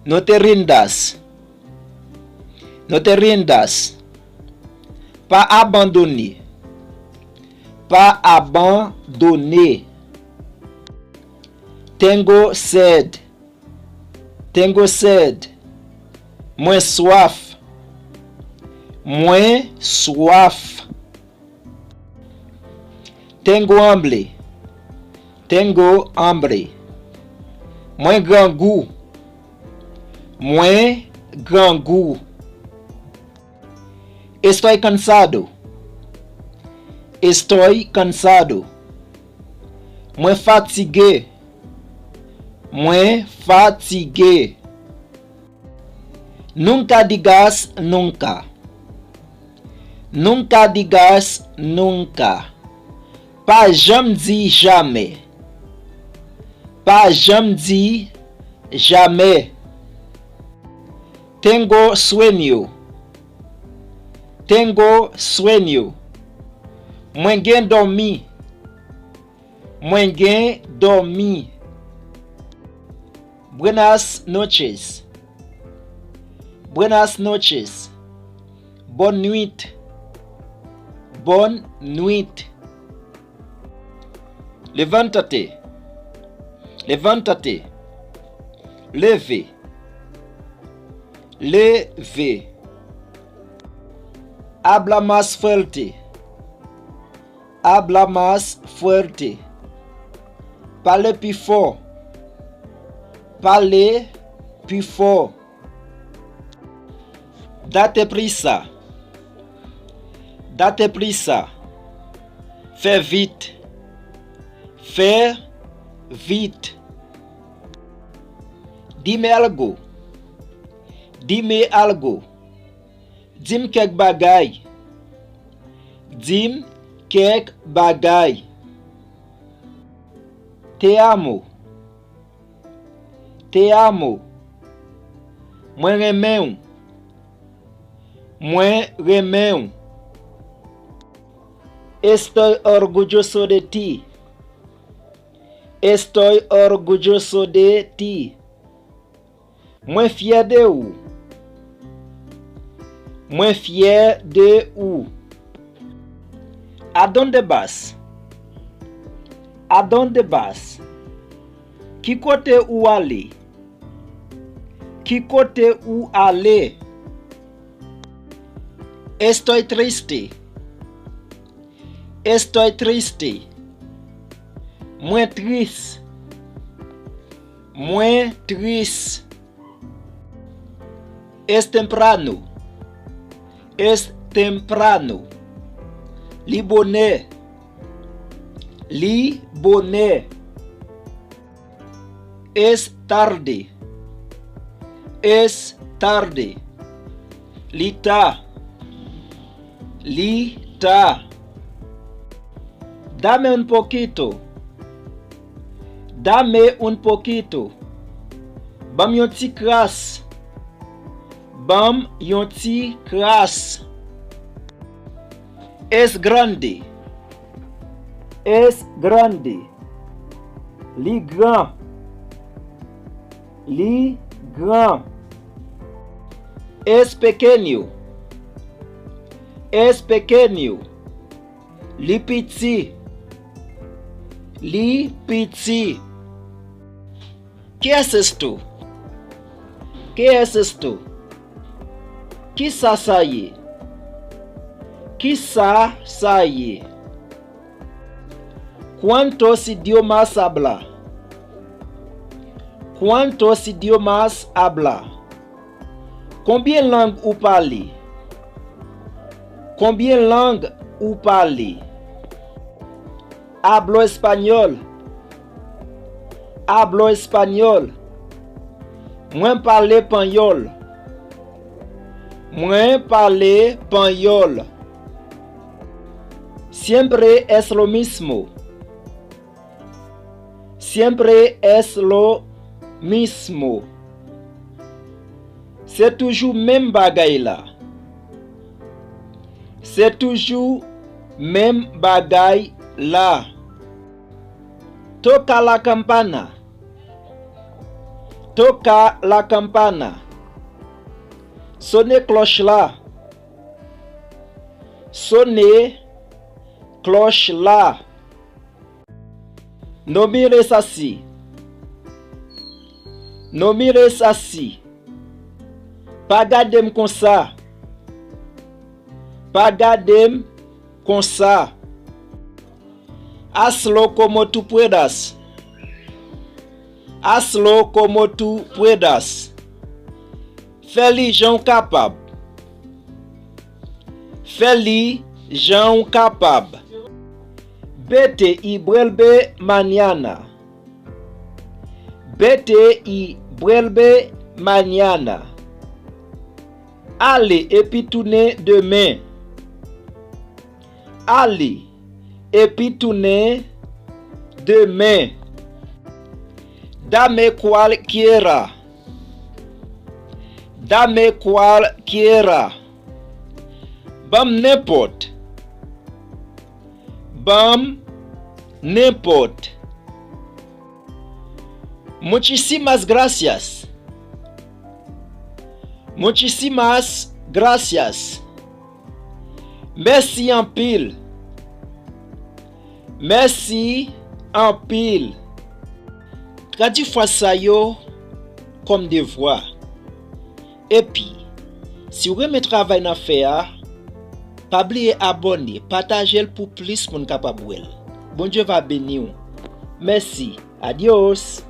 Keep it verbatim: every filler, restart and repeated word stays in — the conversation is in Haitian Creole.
No te rindas. No te rindas. Pa abandone. Pa abandone. Tengo sed. Tengo sed. Mwen swaf. Mwen swaf. Tengo hambre. Tengo hambre. Mwen grangou. Mwen grangou. Estoy cansado. Estoy cansado. Mwen fatige. Mwen fatige. Nunca digas nunca. Nunca digas nunca. Pa janm di jamè. Pa janm di jamè. Tengo sueño. Tengo sueño. Mwen gen dòmi. Mwen gen dòmi. Buenas noches. Buenas noches. Bòn nwit. Bòn nwit. Levántate. Levántate. Leve. Leve. Habla más fuerte. Habla más fuerte. Pale pi fò. Pale pi fò. Date prisa. Date prisa. Fè vit. Fè vit. Dime algo. Dime algo. Di m kèk bagay. Di m kèk bagay. Te amo. Te amo. Mwen renmen w. Mwen renmen w. Estoy orgulloso de ti. Estoy orgulloso de ti. Mwen fyè de ou. Mwen fyè de ou. Adonde vas? Adonde vas? Ki kote ou ale? Ki kote ou ale? Estoy triste. Estoy triste. Mwen tris. Mwen tris. Es temprano. Es temprano. Li bonè. Li bonè. Es tarde. Es tarde. Li ta. Li ta. Dame un poquito. Dame un poquito. Ban m yon ti kras. Ban m yon ti kras. Es grande. Es grande. Li gran. Li gran. Es pequeño. Es pequeño. Li piti. Li piti. ¿Qué es esto? ¿Qué es esto? Kisa sa ye? Kisa sa ye? ¿Cuántos idiomas habla? ¿Cuántos idiomas habla? Konbyen lang ou pale? Konbyen lang ou pale? Hablo español. Hablo español. Mwen pale panyòl. Mwen pale panyòl. Siempre es lo mismo. Siempre es lo mismo. Se toujou menm bagay la. Se toujou menm bagay la. Toca la campana. Toca la campana. Sone klòch la. Sone klòch la. No mires así. No mires así. Pa gade m konsa. Pa gade m konsa. Hazlo como tú puedas. Hazlo como tú puedas. Fè li jan w kapab. Fè li jan w kapab. Vete y vuelve mañana. Vete y vuelve mañana. Ale epi tounen demen. Ale epi tounen demen. Dame cualquiera. Dame cualquiera. Ban m nenpòt. Ban m nenpòt. Muchísimas gracias. Muchísimas gracias. Mèsi anpil. Mèsi anpil. Tradui fraz sa yo kòm devwa. Epi, si w renmen travay n ap fè a, pa bliye abòne, pataje l pou plis moun kapab wè l. Bondye va beni w. Mèsi. Adios.